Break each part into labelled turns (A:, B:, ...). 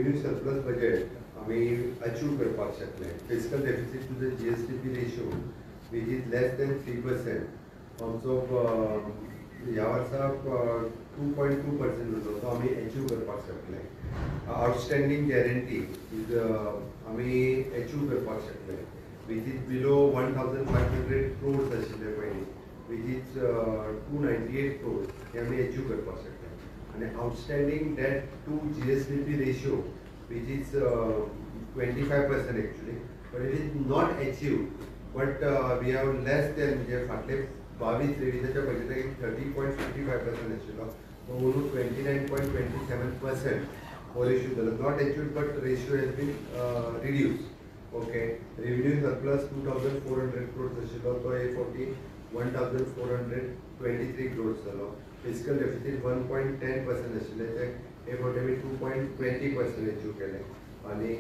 A: Revenue surplus budget आमी achieve करपाक शकले. Fiscal deficit to the GSDP ratio which is less than 3% आमचो ह्या वर्सा 2.2% उरलो, तो आमी अचीव करपाक शकले. आउटस्टँडींग गॅरंटी is आमी अचीव करपाक शकले which is below 1500 crores आशिल्ले पयलीं, which is 298 crores हे आमी अचीव करपाक शकले. आनी outstanding debt to GSDP ratio which is 25% actually, but it is not achieve, but we have less than म्हणजे फाटले 22-23 बजेटाक 30.55% आशिल्लो, तो अंदू 29.27% हो रेशियो जालो. Not achieved but ratio has been reduce. Okay, revenue surplus 2400 crores आशिल्लो, तो हे फावटी 1423 क्रोर्स जालो. फिस्कल डेफिसीट 1.10% आशिल्लें, ते हे फावटी आमी 2.20% अचीव केलें. आनी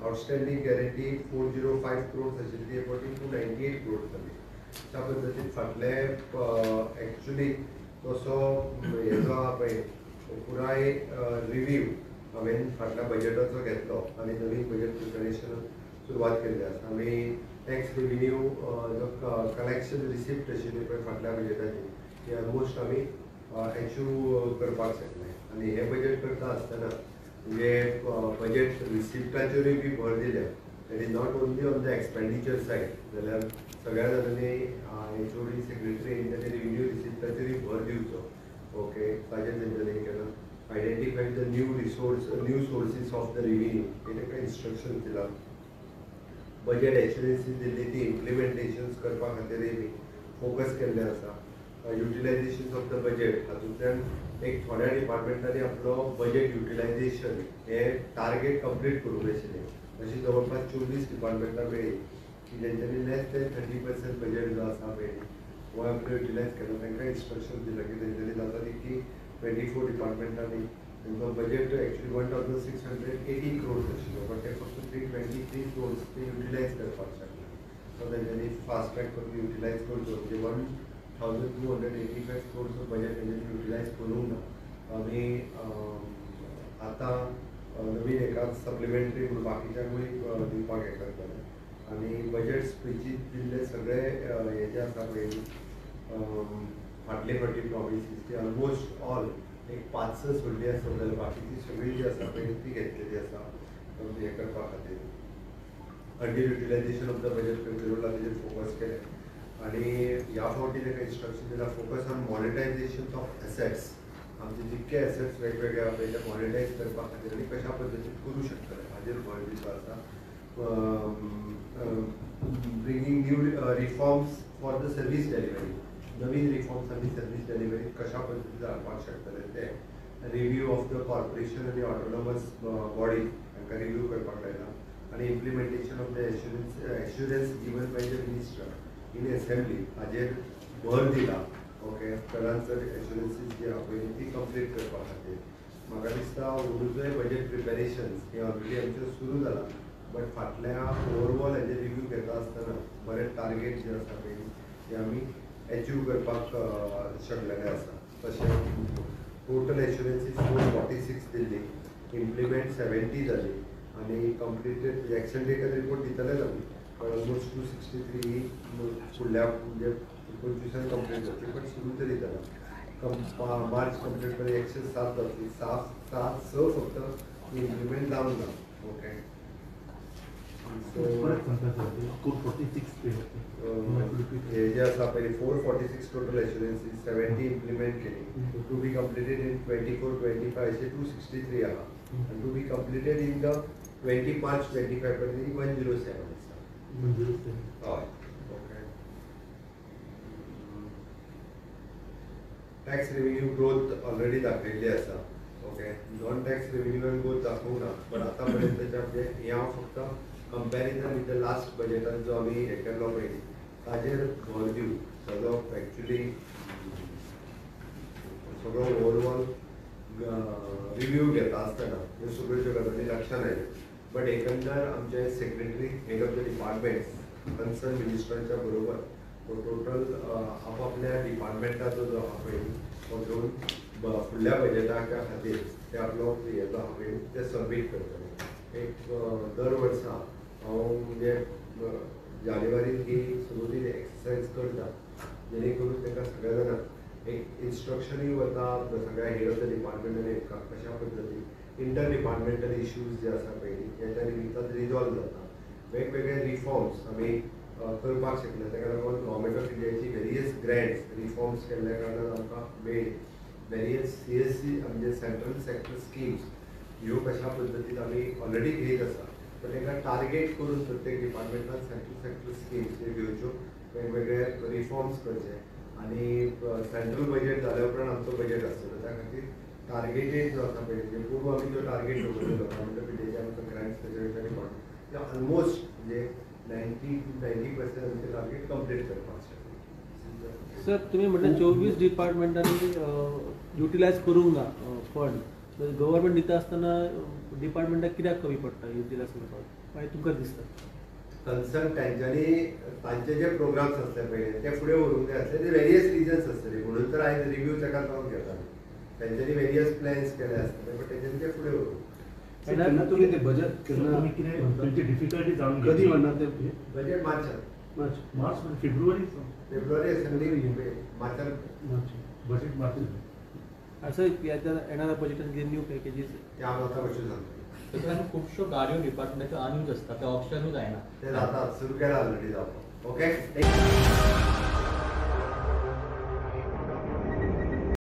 A: आउटस्टँडींग गॅरंटी 405 क्रोर्स आशिल्ली, ती हे फावटी 298 क्रोर्स जाली. अशा पद्दतीन फाटले एक्चुली तसो हेजो आहा पळय पुराय रिव्यू हांवें फाटल्या बजेटाचो घेतलो आनी नवीन बजेट प्रिपेरेशन सुरवात केल्ली आसा. आमी टॅक्स रेव्हेन्यू जो कलेक्शन रिसिप्ट आशिल्ली पळय फाटल्या बजेटाची ती ऑलमोस्ट आमी अचीव करपाक शकले. आनी हें बजेट करता आसतना म्हणजे बजेट रिसिप्टाचेरूय बी भर दिल्या. That is not only on the expenditure side, जाल्यार सगळ्या जाणांनी एचओडी सेक्रेटरी तांणी रेव्हेन्यू रिसिप्टाचेरूय भर दिवचो. ओके, ताजेर तेंच्यांनी हें केलां. Identify the new resource, new sources of the revenue हे तांकां इन्स्ट्रक्शन दिलां. बजेट एश्युरन्सीस दिल्ली ती इम्प्लिमेंटेशन्स करपा खातीरय बी फोकस केल्लें आसा. युटिलायझेशन ऑफ the budget हातूंतल्यान एक थोड्या डिपार्टमेंटांनी आपलो बजेट युटिलायझेशन हें टार्गेट कंप्लीट करूंक नाशिल्लें. अशी जवळपास 24 डिपार्टमेंटां मेळ्ळी की जेंच्यांनी लेस दॅन 30% बजेट जो आसा पळय हो आपलो युटिलायज केलो. तांकां इन्स्ट्रक्शन दिलां की तेंच्यांनी जाता तितकी 24 डिपार्टमेंटांनी तेंचो बजेट एक्चुअली 1618 क्रोर्स आशिल्लो, बट ते फक्त 323 क्रोर्स ते युटिलायज करपाक शकले. सो तेंच्यांनी फास्ट ट्रॅक करून युटिलायज करचो, म्हणजे 1285 क्रोर्स बजेट तेंच्यांनी युटिलायज करूंक ना. आमी आतां नवीन एका सप्लिमेंटरी म्हणून बाकीच्यांकूय दिवपाक हें करतले. आनी बजेट स्पिचीत दिल्ले सगळे हे जे आसा पळय फाटले फावटी प्रॉमिसीस ती ऑलमोस्ट ऑल एक 5-6 सोडली आसत जाल्यार बाकीची सगळी जी आसा पळय ती घेतलेली आसा हें करपा खातीर. Under utilisation of the budget खंय उरला तेजेर फोकस केलें. आनी ह्या फावटी ताका इन्स्ट्रक्शन दिलां focus on monetisation of assets. आमचे जितके एसेट्स वेगवेगळे आहा पळय ते मॉनिटायज करपा खातीर आनी कशा पद्दतीन करूं शकतले हाजेर भर दिवचो आसा. Bringing new reforms for the service delivery, Naveen reforms आमी सर्वीस डिलिव्हरी कशा पद्दतीन हाडपाक शकतले ते. रिव्यू ऑफ the corporation आनी ऑटोनॉमस बॉडी हांकां रिव्यू करपाक लायला. आनी implementation of the assurance given by the minister in assembly हाजेर भर दिला. ओके, चडान चड एश्युरन्सीस जी आहा पळय ती कंप्लीट करपा खातीर म्हाका दिसता अंदूचोय बजेट प्रिपेरेशन्स हें ऑलरेडी आमचें सुरू जालां, बट फाटल्या ओवरऑल हेजेर रिव्यू घेता आसतना बरें टार्गेट जे आसा पळय ते आमी अचीव करपाक शकलेले आसा. तशें टोटल एश्युरन्सीस 446 दिल्ली, इम्प्लिमेंट 70 जाली आनी कंप्लिटेड एक्शन टेकन रिपोर्ट दितलेच आमी, पण ऑलमोस्ट 263 फुडल्या म्हणजे 25 कंप्लीट जातली, बट सुरू तरी जाला. मार्च कंप्लीट पर्यंत 107 जातली, 7, 6 फक्त इम्प्लिमेंट जावंक ना. ओके, सो हे जे आसा पळय 446 टोटल एश्युरन्सीस 70 इम्प्लिमेंट केली, टू बी कंप्लिटेड इन 24-25 अशें 263 आहा आनी to be completed in the 20 March 25 पर्यंत 107 आसा. हय, okay. Tax revenue growth already दाखयल्ली आसा. ओके, नॉन टॅक्स रेव्हेन्यूआन ग्रोथ दाखोवंक ना, बट आतां पर्यंतच्या म्हणजे हें हांव फक्त कंपॅरिजन विथ the last बजेटान जो आमी हें केल्लो पळय ताजेर भर दिवन सगळो एक्चुली सगळो ओवरऑल रिव्यू घेता आसतना ह्यो सगळ्यो ज्यो गजाली लक्षान आयल्यो. बट एकंदर आमचे secretary head of the departments concern मिनिस्टरांच्या बरोबर तो टोटल आपापल्या डिपार्टमेंटाचो जो आहा पळय तो घेवन फुडल्या बजेटाच्या खातीर ते आपलो हेजो आहा पळय ते सबमीट करतले. एक दर वर्सा हांव म्हणजे जानेवारीन ही सगळी एक्सरसायज करता जेणे करून तांकां सगळ्या जाणांक एक इन्स्ट्रक्शनूय वता सगळ्या हेड ऑफ the डिपार्टमेंटान कशा पद्दतीन इंटर डिपार्टमेंटल इश्यूज जे आसा पळय ते त्या निमित्तान रिजॉल्व जाता. वेगवेगळे रिफॉर्म्स आमी करपाक शकले, ताका लागून गव्हर्मेंट ऑफ इंडियाची वेरियस ग्रँट्स रिफॉर्म्स केल्ल्या कारणान आमकां मेळ्ळी. वेरियस CSC म्हणजे सेंट्रल सेक्टर स्किम्स ह्यो कशा पद्दतीन आमी ऑलरेडी घेत आसा, पण तांकां टार्गेट करून प्रत्येक डिपार्टमेंटान सेंट्रल सेक्टर स्किम्स ह्यो घेवच्यो, वेगवेगळे रिफॉर्म्स करचे आनी सेंट्रल बजेट जाल्या उपरांत आमचो बजेट आसतलो. त्या खातीर टार्गेटेड जो आसा पळय म्हणजे पूर्व आमी जो टार्गेट दवरलेलो गव्हर्मेंट ऑफ इंडियाचे आमकां ग्रँट्स ताजे डिपार्टमेंट ते ऑलमोस्ट म्हणजे 90 to 90% आमचे टार्गेट कंप्लीट करपाक शकता.
B: सर, तुम्ही म्हटलं 24 डिपार्टमेंटांनी युटिलायज करूंक ना फंड, गव्हर्मेंट दिता आसतना डिपार्टमेंटाक कित्याक कमी पडटा युटिलायज करपाक, मागीर तुमकां दिसता?
A: कन्सर्न तांच्यांनी तांचे जे प्रोग्राम्स आसले पळय ते फुडें व्हरूंक जाय आसले, ते वेरियस रिजन्स आसतले म्हणून तर आयज रिव्यू ताका जावन घेता. तांच्यांनी वेरियस प्लॅन्स केले आसतले पण तांच्यांनी ते फुडें व्हरूंक.
C: केन्ना तुमी ते बजेट केन्ना
D: तुमची डिफिकल्टी जाणून
C: कधी म्हणणार ते
A: बजेट मार्चात,
C: मार्च
D: मार्च फेब्रुवारी
A: फेब्रुवारी असेंब्ली मार्चात
D: बजेट मार्च.
B: असं येणाऱ्या बजेटान कितें न्यू पॅकेजीस
A: ते हांव आतां कशें सांगता
E: कारण खुबश्यो गाडयो डिपार्टमेंटाच्यो अनयूज आसता, ते ऑप्शनूच जायना,
A: ते जाता सुरू केला ऑलरेडी जावपाक. ओके.